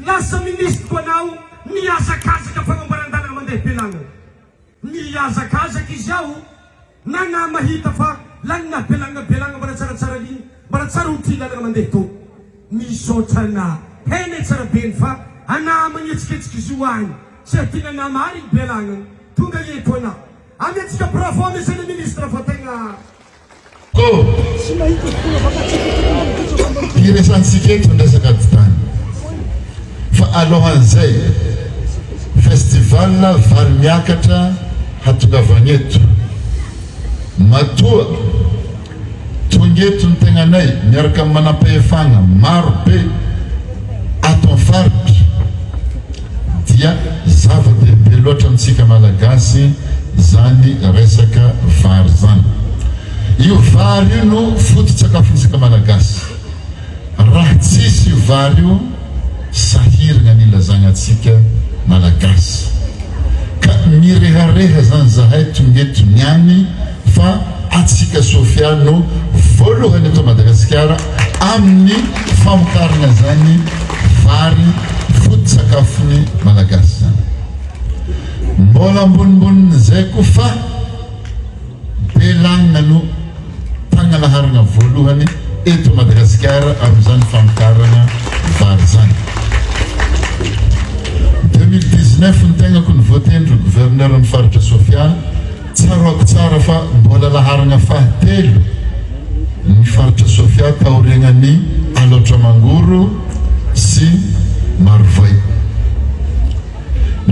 Lasa ministre ko anao mihazakazaka fagnamboaran-dalana mandeha Belagna. Mihazakazaka izy ao na na mahita fa lanina Belagna Belagna mbola tsaratsara ligne mbola tsara ho ty lalana mandeha tô. Misaotra anà hene tsara be ny fa anà magnetsiketsika izy io agny tsy adina anà marigny Belagna tonga eto anà. Amiantsika bravo monsieur le ministre fa tegna. Ko hiresahantsika eto ny resaka ady tany fa alohan'izay festival vary miakatra hatongavany eto matoa tonga eto ny tegnanay miaraka amin'ny manampahefagna maro be ato amin'ny faritra dia zava-dehibe loatra amintsika Malagasy izany resaka vary izany. Io vary io no foto-tsakafontsika Malagasy. Raha tsisy io vary io, sahiragna ny ilazagna antsika Malagasy. Ka mirehareha zany zahay tonga eto niany fa atsika Sofia no voalohany eto Madagasikara amin'ny famokarana zany vary foto-tsakafon'ny Malagasy zany. Mbola ambonimbonin'izay koa fa Belanina no mpagnalaharana voalohany eto Madagasikara amin'izany famokarana vary izany. 2019 ny tegnako no voatendry ho gouverneur ny faritra Sofia, tsaroako tsara fa mbola laharana fahatelo ny faritra Sofia taoriagnan'i Alaotra Mangoro sy Marovoay.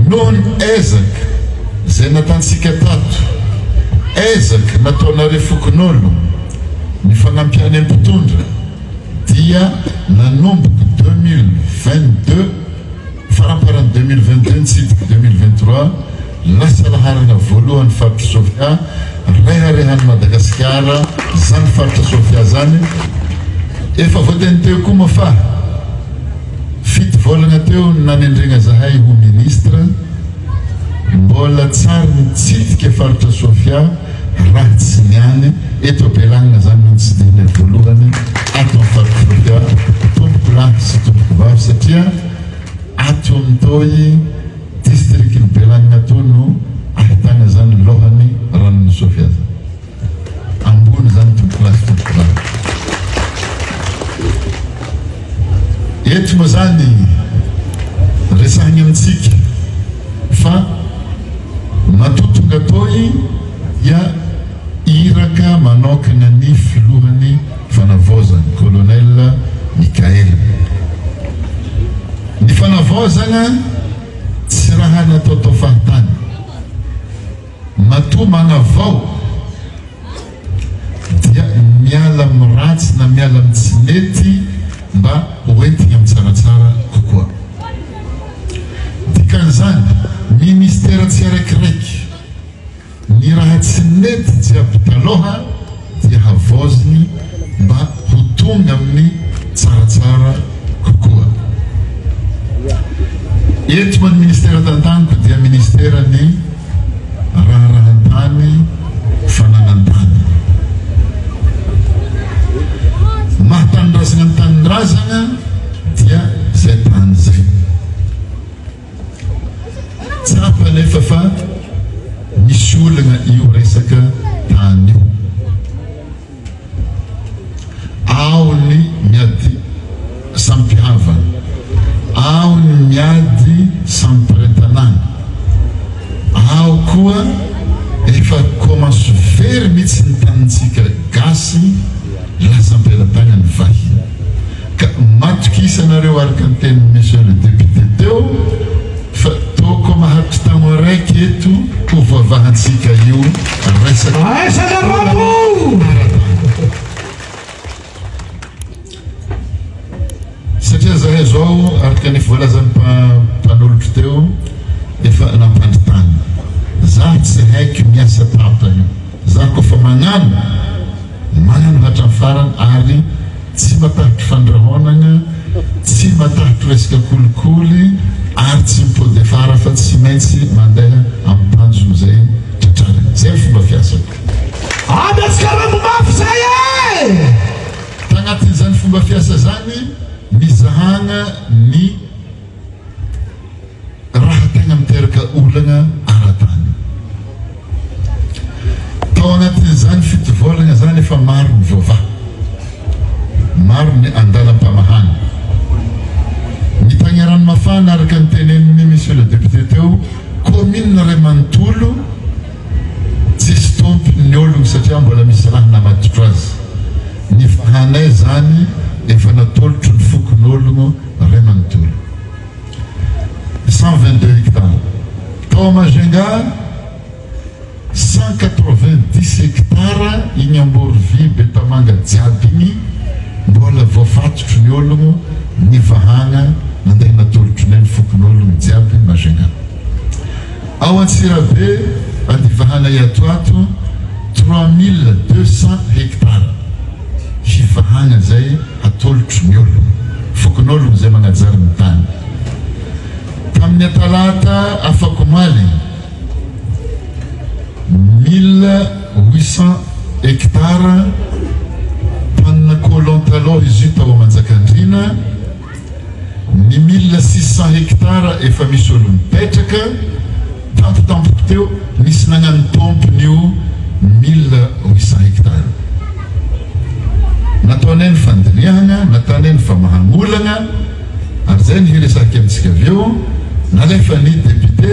Noho ny ezaka izay natantsika tato, ezaka nataonareo fokonolona, ny fanampianay mpitondra dia nanomboka 2022, faramparan'ny 2022 nitsidika 2023, lasa laharana voalohany faritra Sofia, reharehan'i Madagasikara izany faritra Sofia izany, efa voateny teo koa moa fa. Fito volana teo ny nanendrena zahay ho ministre, mbola tsary nitsidika faritra Sofia raha tsy ny any, eto Belanina zany no nitsidihina voalohany ato amin'ny faritra Sofia tompoko lahy sy tompoko vavy satria ato amin'ny toy district-n'i Belanina toa no ahitana zany lohany ranon'i Sofia zany. Ambony izany tompokolahy sy tompokovavy. Eto moa izany resahiny amintsika fa matoa tonga toy dia iraka manokana ny filohan'ny fanavaozana, Colonel Mickaël. Ny fanavaozana tsy raha nataotao fahatany. Matoa manavao dia miala amin'ny ratsy na miala amin'ny tsy mety mba ho entigny amin'ny tsaratsara kokoa. Dikan'izany, ministera tsiaraikiraiky, ny raha tsy nety jiaby taloha dia havaoziny mba ho tonga amin'ny tsaratsara kokoa. Eto moa ny ministera tantaniko dia ministeran'ny raharahan-tany, fananan-tany. Maha tanindrazana ny tanindrazana dia izay tany izay. Tsapa anefa fa misy olana io resaka tany io. Ao ny miady samy mpihavana, ao ny miady samy mpiray tanàna, ao koa efa commence very mihitsy ny tanintsika gasy lasa am-pelatanan'ny vahiny. Ka matokisa anareo araka ny tenin'i Monsieur le député teo fa toko maharitra taogno araiky eto ho voavahantsika io resaka Aiza le rambo! ara-tany. Satria zahay zao araka ny voalazan'ny mpanolotro teo efa nampandry tany. Za tsy haiko miasa tapany. Za kofa magnano Magnano hatramin'ny farany ary tsy matahotry fandrahonagna, tsy matahotry resaka kolikoly ary tsy mipody afara fa tsy maintsy mandeha amin'ny tanjona izay tratrarina. Izay ny fomba fiasako. Aby atsika rambo mafy zay e! Tagnatin'izany fomba fiasa zany nizahagna ny. Majunga, 190 hectares igny Amborovy Betamanga jiaby igny mbola voafatotry ny ologno nivahagna nandeha natolotrinay ny fokonologno jiaby Majunga. Ao Antsirabe andivahana iatoato 3200 hectares hivahagna zay hatolotry ny ologno fokonologno zay magnajary ny tany. Tamin'ny talata afakomaly, 1800 hectares tanina colon taloha izy io tao Manjakandriana, ny 1600 hectares efa misy olo mipetraka, tampotampoka teo nisy nagnano tompony io 1800 hectares io. Nataonay ny fandinihana, nataonay ny famahan'olana, ary izay ny hiresahiko amintsika avy eo, nalefan'ny député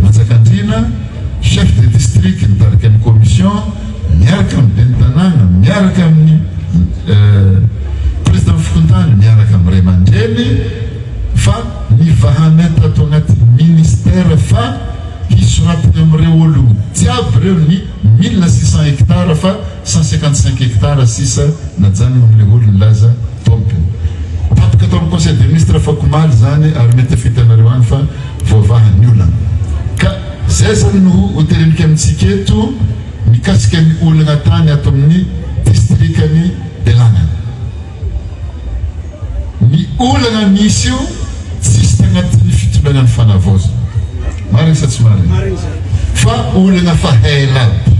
Manjakandriana, chef de district nitarika ny commission, miaraka amin'ny ben'ny tanàna, miaraka amin'ny président fokontany, miaraka amin'ny ray aman-dreny, fa nivahanay tato anaty ministère fa hisoratana amin'ireo ologno jiaby ireo ny 1600 hectares fa 155 hectares sisa najanona amin'ilay olo nilaza tompony. Tapaka tao amin'ny conseil des ministres afakomaly izany ary mety efa hitanareo any fa voavaha ny olana. Ka zay zany no ho teneniko amintsika eto mikasika ny olana tany ato amin'ny distrikan'i Belanana. Ny olana misy io tsisy tagnatin'ny fitondrana ny fanavaozana. Marigny sa tsy marigny? Fa olana fa ela aby.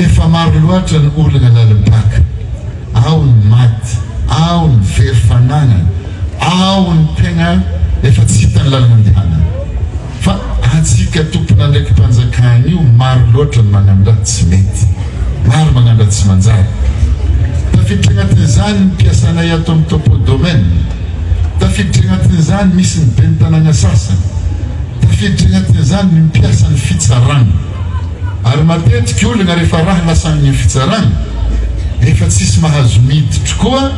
Efa maro loatra ny olana lalim-paka. Ao ny maty, ao ny very fananana, ao ny tegna efa tsy hita ny lalana andehanana. Fa antsika tompon'andraiki-panjakana io maro loatra ny magnano raha tsy mety. Maro magnano raha tsy manjary. Tafiditra agnatin'izany ny mpiasanay ato amin'ny topo domaine. Tafiditra agnatin'izany misy ny ben'ny tanàgna sasany. Tafiditra agnatin'izany ny mpiasan'ny fitsaragna. Ary matetika olagna rehefa raha lasa agny fitsaragna efa tsisy mahazo miditry koa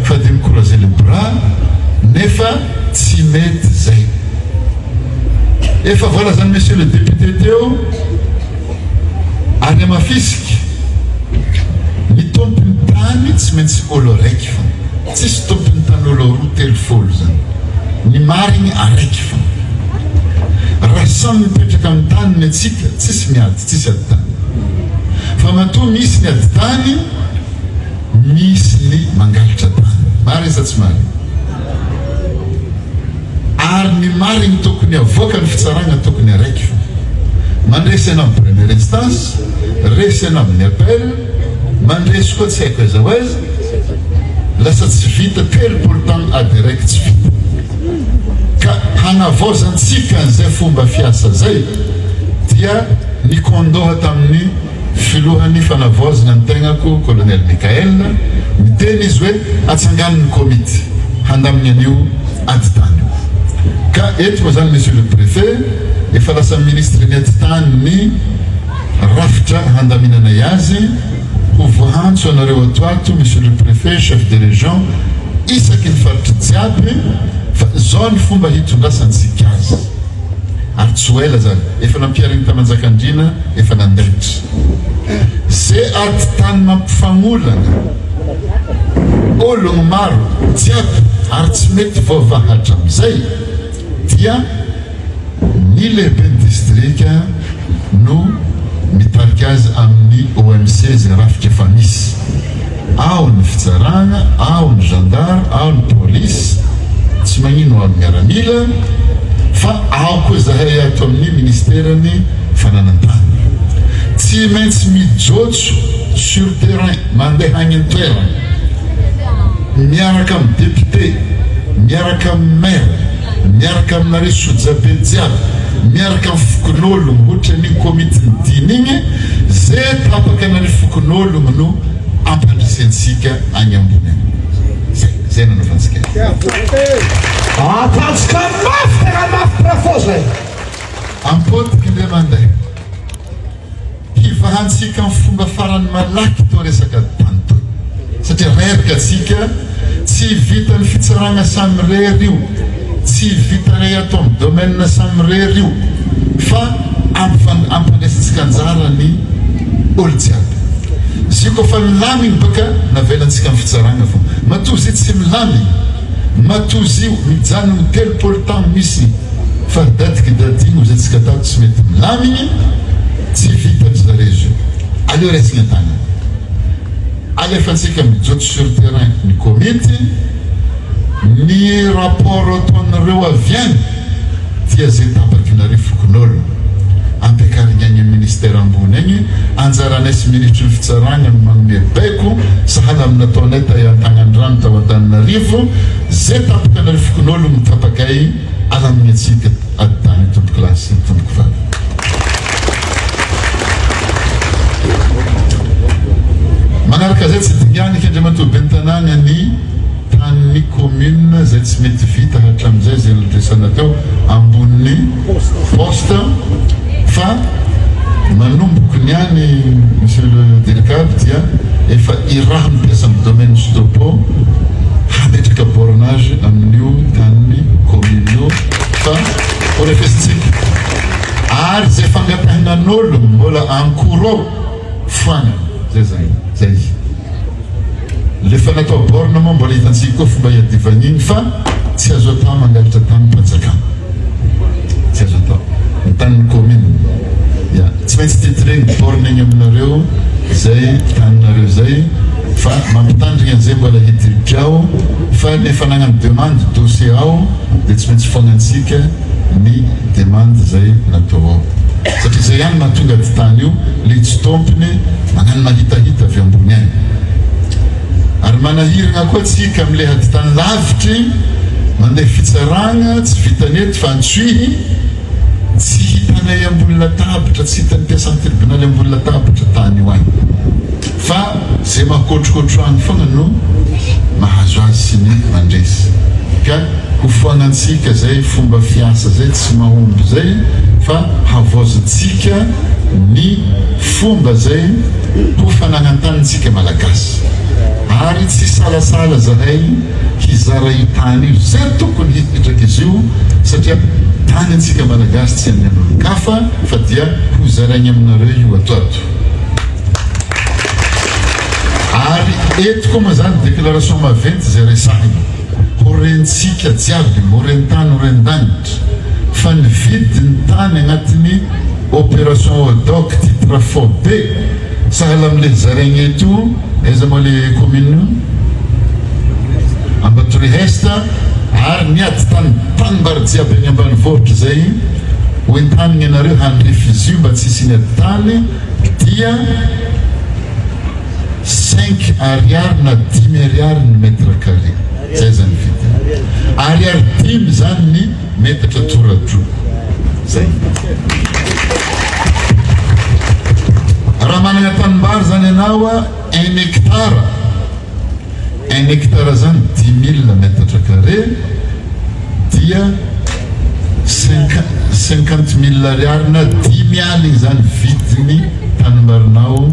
fa dia mi-croiser les bras nefa tsy mety zay. Efa voalazan'i Monsieur le député teo ary hamafisiko, ny tompon'ny tany tsy maintsy olo araiky fa tsisy tompon'ny tany olo roa telo folo zany, ny marigny araiky fa raha samy mipetraka amin'ny taniny atsika tsisy miady tsisy ady tany fa matoa misy ny ady tany misy ny mangalatra tany, marigny sa tsy marigny? Ary ny marigny tokony avoaka ny fitsaragna tokony araiky fa mandresy anao amin'ny première instance, resy anao amin'ny appel, mandresy koa tsy haiko aiza ho aiza, lasa tsy vita 30 taogno ady araiky tsy vita. Ka hagnavaozantsika an'izay fomba fiasa zay dia nikondoha tamin'ny Filohan'ny fanavaozana ny tegnako Colonel Mickaël, niteny izy hoe atsangano ny komity handamigna an'io ady tany io. Ka eto moa zany Monsieur le Préfet, efa lasa Ministre ny ady tany ny rafitra handaminanay azy, ho voahantso anareo ato ato Monsieur le Préfet, Chef de Région, isaky ny faritry jiaby fa zao ny fomba hitondrasantsika azy. Ary tsy ho ela zany, efa nampiharin'ny Tamanjakandriana, efa nandaitra. Ze ady tany mampifagnolana ologno maro jiaby ary tsy mety voavaha hatramizay dia ny lehiben'ny distrika no mitarika azy amin'ny OMC zay rafitra efa misy. Ao ny fitsarana, ao ny gendarme, ao ny police, tsy magnino ao ny miaramila, fa ao koa zahay ato amin'ny ministeran'ny fananan-tany. Tsy maintsy mijotso sur terrain, mandeha agny an-toerana, miaraka amin'ny député, miaraka amin'ny maire, miaraka aminareo sojabe jiaby, miaraka amin'ny fokonologno, ohatran'igny komitin'ny dina igny, ze tapaka anareo fokonologno no ampandresentsika agny ambony agny. Zay, zay nanaovantsika azy. Atanjaka mafy tena mafy bravo zay. Ampôtiky ndray mandeha. Hivahantsika amin'ny fomba farany malaky toa resaka tany toy. Satria reraka tsika, tsy vitan'ny fitsaragna samirery io, tsy vitanay ato amin'ny domaine samirery io. fa ampandraisantsika anjara ny olo jiaby. Zio koa fa milamigny baka navelantsika am fitsaragna fô. Matoa zy tsy milamigny, matoa zio mijanogny 30 taogno misy fa dadiky dadigny ozy antsika tato tsy mety milamigny, tsy vitan-dry zare zio. Aleo raisigny an-tagnana. Alefantsika mijotso sur terrain ny komity, ny rapport ataon'ireo avy any dia ze tapakinareo fokonolona, ampiakarigny agny amin'ny ministère ambony agny, anjaranay sy minisitry ny fitsaragna no manome baiko sahala amin'ny nataonay tay Antagnandrano tao Antananarivo, ze tapakanareo fokonolona no tapakay alamigny antsika ady tany tompokolahy sy tompokovavy. Manaraka izay tsy dinganika Andriamatoa Ben'ny Tanàna ny tanin'ny commune izay tsy mety vita hatramin'izay izay nodresana teo ambonin'ny poste fa manomboka ny any Monsieur le Dircab dia efa irahan'ny mpiasan'ny domaine Stopo hametraka bornage amin'io tanin'ny commune io fa ho refesintsika. Ary zay fangatahinan'olo mbola en cours ao foanana zay zany zay le fa natao borne moa mbola hitantsika koa fomba hiadivana iny fa tsy azo atao mangalatra tany mpanjakana tsy azo atao ny tanin'ny commune ya tsy maintsy titré ny borne eny aminareo zay taninareo zay fa mampitandrigna an'izay mbola hidirika ao fa le efa nagnano demande dossier ao de tsy maintsy foagnantsika ny demande zay natao ao satria zay ihany mahatonga ady tany io le tsy tompony magnano mahitahita avy ambony any ary manahiragna koa tsika amle ady tany lavitry mandeha fitsaragna tsy vitany eto fa antsoihy tsy hitanay ambony latabatra tsy hitan'ny mpiasan'ny tribonaly ambony latabatra tany io any. Fa ze makotrokotro any foana no mahazo azy sy ny mandresy. Ka ho foanantsika zay fomba fiasa zay tsy mahomby zay fa havaozintsika ny fomba zay ho fanagnan-tanintsika Malagasy. Ary tsy hisalasala zahay hizara io tany io zay tokony hipetraka izy io satria tany antsika Malagasy tsy an'ny an'olon-kafa fa dia ho zaraigny aminareo io ato ato. Ary eto koa moa zany déclaration maventy izay resahina, ho rentsika jiaby, ho ren-tany ho ren-danitra, fa ny vidin'ny tany agnatin'ny opération Odoc titre faobe, sahala amin'ilay zaraigny eto io, aiza moa le commune io? Ambatorihest, ary ny ady tany tanimbary jiaby any ambanivohitra izay ho entanigny anareo handrefy izy io mba tsy hisian'ny ady tany, dia cinq ariary na dimy ariary ny mètre carré, zay zany vidiny, ariary dimy zany ny metatra toradroa, zay. Raha manana tanimbary zany ianao un hectare, Un hectare zany 10 000 metatra carré dia 50 000 ariary na dimy aligny zany vidiny tanimbarinao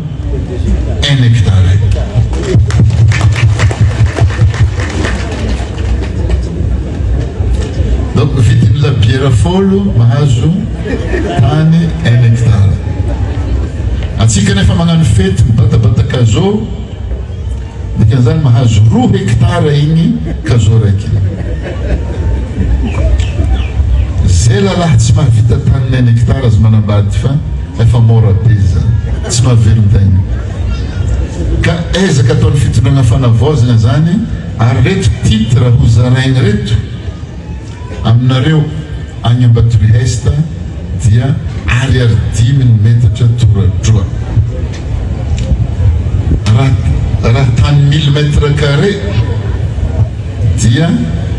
un hectare. Donc vidiny labiera folo mahazo tany un hectare. Antsika nefa magnano fety mibatabata kazo. Dikan'izany mahazo roa hectare iny kazo raiky iny. Zay lalahy tsy mahavita tany un hectare azy manambady fa efa mora be zany. Tsy mahavelon-taigna. Ka ezaka ataon'ny fitondrana fanavaozana zany ary reto titre ho zaraigny reto. Aminareo agny Ambatorihest dia ariary dimy ny metatra toradroa. Raha raha tany mille mètre carré dia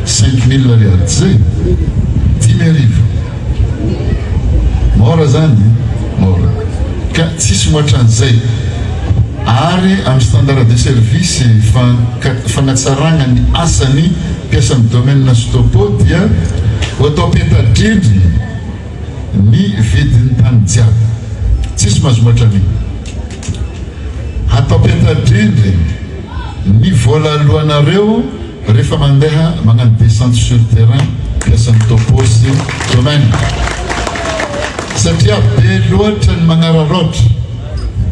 5000 ariary, tsy zay? 5000. Mora zany, mora. Ka tsisy moatran'izay. Ary amin'ny standard de service fagnatsaragna ny asan'ny mpiasan'ny domaine Stopo dia ho atao peta-drindrina ny vidin'ny tany jiaby. Tsisy mahazo mihoatra an'io. Hatao peta-drindrina ny vola aloanareo rehefa mandeha magnano descente sur terrain mpiasan'ny Topo sy domaine. Satria be loatra ny magnararaotra,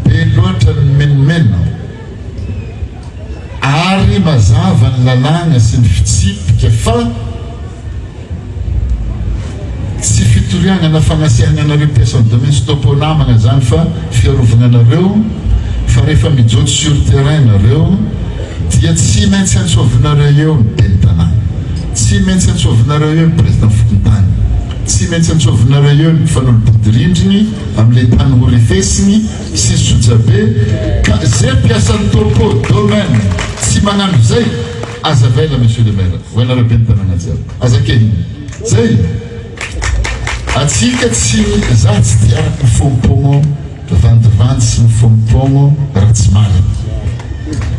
be loatra ny mimenomenona. Ary mazava ny lalàna sy ny fitsipika fa tsy fitoriagna na fagnasiahagna anareo mpiasan'ny domaine sy topo namagna zany fa fiarovagna anareo fa rehefa mijotso sur terrain nareo dia tsy maintsy antsovinareo eo ny ben'ny tanàna, tsy maintsy antsovinareo eo ny président fokontany, tsy maintsy antsovinareo eo ny mpifanolo-bodirindrigny amin'ilay tany ho refesigny, sy sojabe ka ze mpiasan'ny topo domaine tsy magnano zay aza avela monsieur le maire ho anareo ben'ny tanàna jiaby aza kehina zay atsika tsy za tsy tia mifompogno vandivandy sy mifompogno raha tsy marina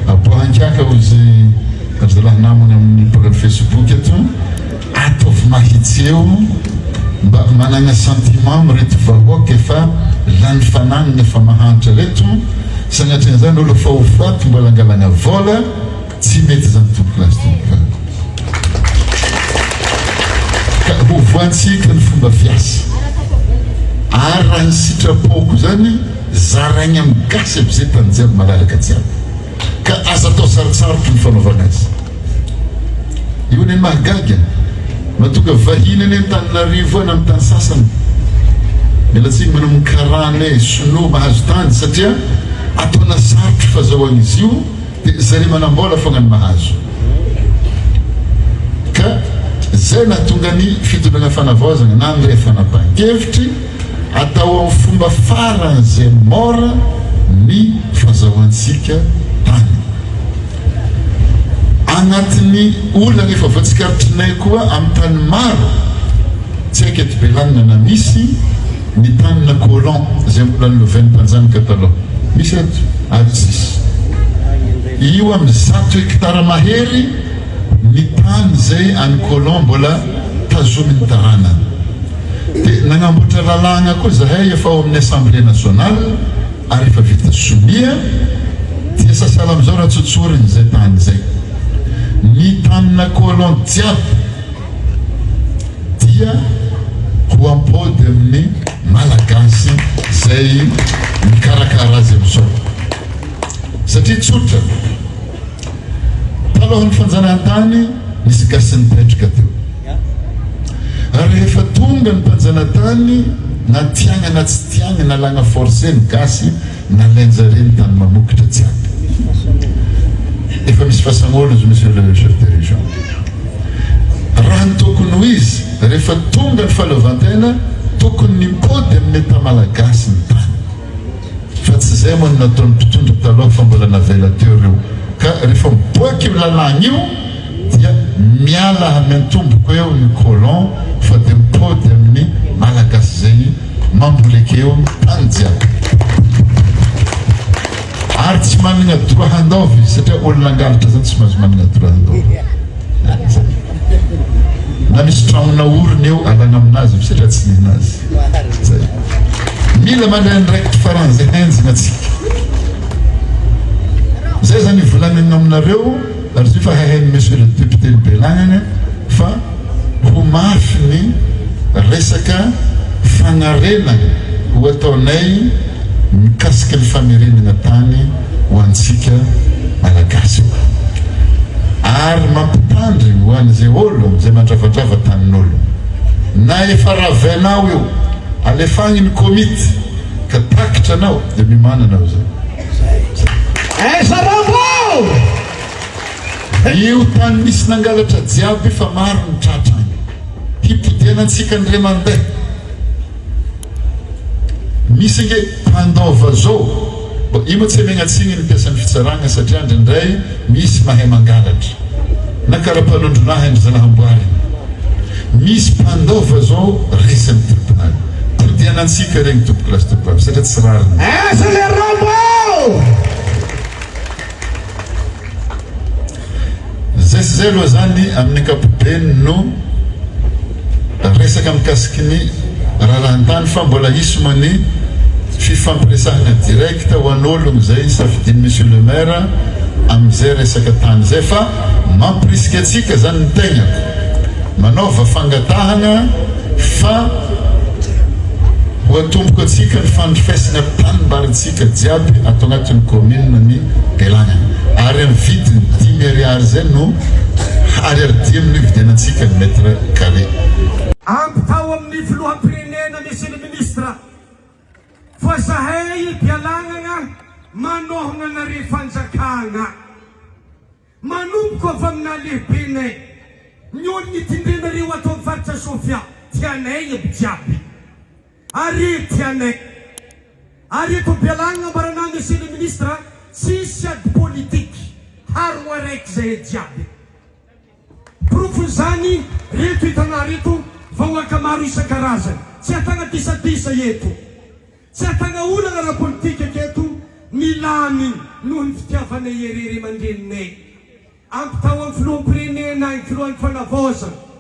aboahankiaka ozy ry zalahy namagna amin'ny mpanao facebook eto Ataovy mahitsy eo mba managna sentiment amin'ireto vahoaka efa lany fanagnana efa mahantra reto, sagnatria an'izany olo efa ho faty mbola angalagna vola, tsy mety izany tompokolahy sy tompokovavy. Ka hovoantsika ny fomba fiasa ary raha ny sitrapoko zany zaraigny amin'ny gasy aby zay tany jiaby malalaka jiaby. Ka aza atao sarotsarotra ny fanaovana azy. Io anie mahagaga. Mahatonga vahiny anie Antananarivo any amin'ny tany sasany. Miala tsiny manao amin'ny karana e, sinoa mahazo tany satria ataona sarotra fazahoana izy io dia zare manam-bola foana ny mahazo. Ka zay nahatonga ny fitondrana fanavaozana nandray fanapahan-kevitry Atao amin'ny fomba faran'izay mora ny fazahoantsika tany. Agnatin'ny olana efa voatsikaritrinay koa amin'ny tany maro, tsy haiko eto Belanina na misy, ny tanina colon izay mbola nolovain'ny mpanjanaka taloha. Misy eto? Ato tsisy. Io amin'ny zato hectare mahery ny tany izay an'ny colon mbola tazomin'ny taranany. Dia nagnamboatra lalàgna koa zahay efa ao amin'ny Assemblée nationale ary efa vita sonia, dia sahala amin'izao raha tsotsorigny izay tany izay. Ny tanina colon jiaby dia ho ampody amin'ny Malagasy izay mikarakara azy amin'izao. Satria tsotra. Talohan'ny fanjanahantany nisy gasy nipetraka teo. Ary rehefa tonga ny mpanjanatany na tiagna na tsy tiagna nalagna forcé ny gasy nalainjare ny tany mamokatra jiaby. Efa misy fasagn'olo izy monsieur le chef de région. Raha ny tokony ho izy rehefa tonga ny fahaleovantena tokony nimpody amin'ny Etat malagasy ny tany. Fa tsy izay moa no nataon'ny mpitondra taloha fa mbola navela teo ireo. Ka rehefa miboaka io lalàna io dia miala miantomboko eo ny colon fa dia mipody amin'ny Malagasy izay mamboleke eo tany jiaby. Ary tsy managna droit handaova izy satria olona nangalatra zany tsy mahazo managna droit handaova. Na misy tragno naoriny eo alagna aminazy io satria tsy ninazy. Zay. Mila mandray andraikitra faran'izay henjana tsika. Zay zany ivolagnana aminareo ary zay fa haihain'ny monsieur le député ny Belanana fa ho mafy ny resaka fagnarenana ho ataonay mikasika ny famerenana tany ho antsika Malagasy. Ary mampitandrigny ho an'izay olo izay mandravadrava tanin'olo. Na efa ravenao io, alefagny ny komity ka takitra anao dia miomàna anao zay. Aiza Rambo! Io tany nisy nangalatra jiaby fa maro ny tratra agny. Hipodianantsika ny remandeha. Misy ange mpandova zao, bon io moa tsy amegna tsiny ny mpiasan'ny fitsaragna satria indraindray misy mahay mangalatra, na karapanondronahy ndry zalahy amboariny. Misy mpandova zao resin'ny tribonaly. Podianantsika regny tompoko lahy sy tompokovavy satria tsy rariny. Aiza le Rambo! Zay sy zay aloha zany amin'ny ankapobeny no resaka mikasiky ny raharahan-tany fa mbola hisy moa ny fifampiresahana direct ho an'ologno zay safidian'i Monsieur le Maire amin'izay resaka tany zay fa mampirisika antsika zany ny tegnako manaova fangatahana fa. Ho atomboko antsika ny fandrifesana tanimbarintsika jiaby ato agnatin'ny commune ny Bealagnana ary amin'ny vidiny dimy ariary zay no ariary dimy no ividianantsika ny mètre carré. Ampitao amin'ny filoham-pirenena Monsieur le Ministre fa zahay Bealagnana manohagna anare fanjakagna. Manomboka avy aminà lehibenay, ny olona itindrenareo ato amin'ny faritra Sofia, tianay aby jiaby. Ary tianay. Ary eto Bealagnana ambaranà Monsieur le Ministre, tsisy ady politique, haroa araiky zahay jiaby. Porofon'izany, reto hitanà reto, vahoaka maro isan-karazany. Tsy ahatagna disadisa eto. Tsy ahatagna olana ara-politika aketo milamigny noho ny fitiavanay erery aman-dreninay. Ampitao amin'ny filoham-pirenena agny, filohan'ny fanavaozana.